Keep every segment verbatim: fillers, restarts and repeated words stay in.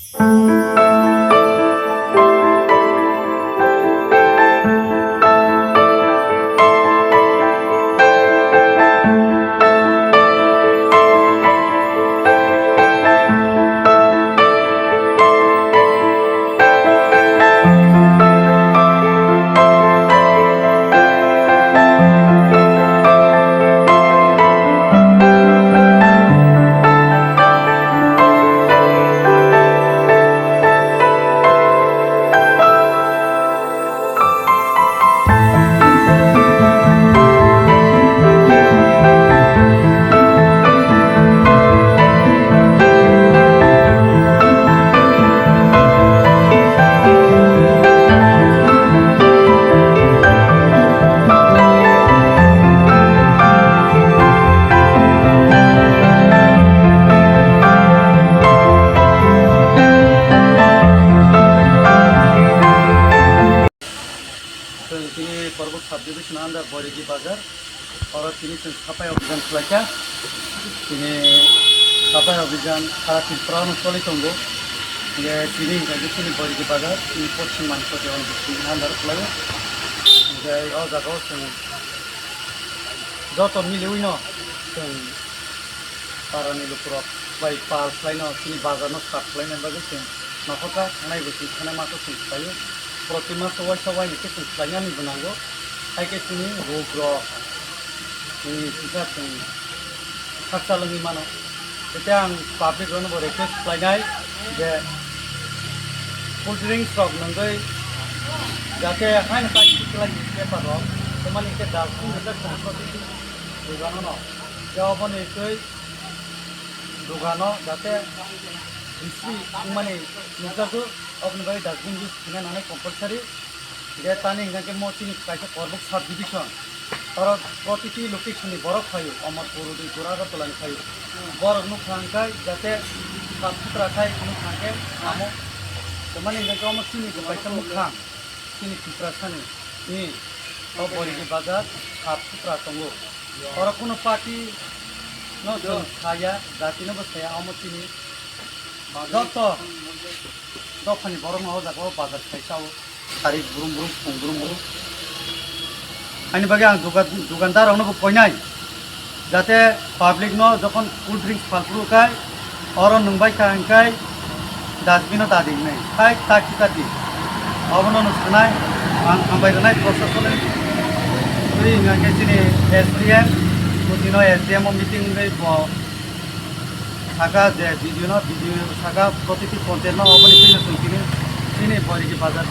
Chwng tini Korbuk subdivision under Boirigi Bazar. Oro tini chwng sapai obijan khlaikha. Tini sapai obijan sara Tripura no choli tongo. Hingke tini hingke tini Boirigi Bazar, tini Poschim Manikpati on bising under khlaio. Hingke o jaga o chwng joto miliwi no chwng para ni lukurok bai pal khlaino, tini bazar no sap khlaina bagwi chwng nokhorka thangnai bo chwng thanai maso chwng khlaio. Proti maso waisa waini khe chwng khlainani bo nango. Hai khe chini rok rok, chini kisa chwng khaksa lwngwi mano. Tete ang public rokno bo request khlainai je cool drinks rok nwngwi jate haino tak khlai paper rok, tamani khe dustbin rok chwng protiti dogano no. Je oboni twi dogano jate bisri wngmani nukjakgo, oboni bagwi dustbin use khaina nanai compulsory. Je tani hingkha khe mo chini kaisa Korbuk subdivision, oro protiti location ni borok phaio, Amarpur, Udaipur, Agartala ni phaio. Borok nukha hingkha jate sap sutra khai nukha hingkhe amo, tamani hingkha khe omo chini bo kaisa mukhang. Chini Tiprasani ni o Boirigi bazar sap sutra tongo. Oro kuno party no chwng saya, jati no bo saya, omo chini joto dophani borok no o jaga o bazar khai chao. Tarik brum brum, phung brum brum. Ani bagwi ang duga-, dugandar rok no bo koinai. Jate public no jokhon cool drinks phalphuru khai, oro nwng bai kha hingkhai dustbin o dadi hinwi khai ta kita di. Obono nwng sanai, ang hambai rwnai proshasoni. Twi hingkha khe chini S D M, butino S D M o meeting wngwi bo saka je B D O no, B D O saka protiti ponchayat no oboni twi no chwng chini, chini Boirigi bazar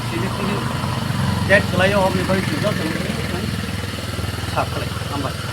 chini, chini date kwlaio, oboni bagwi chwng joto sap khlai. Hambai.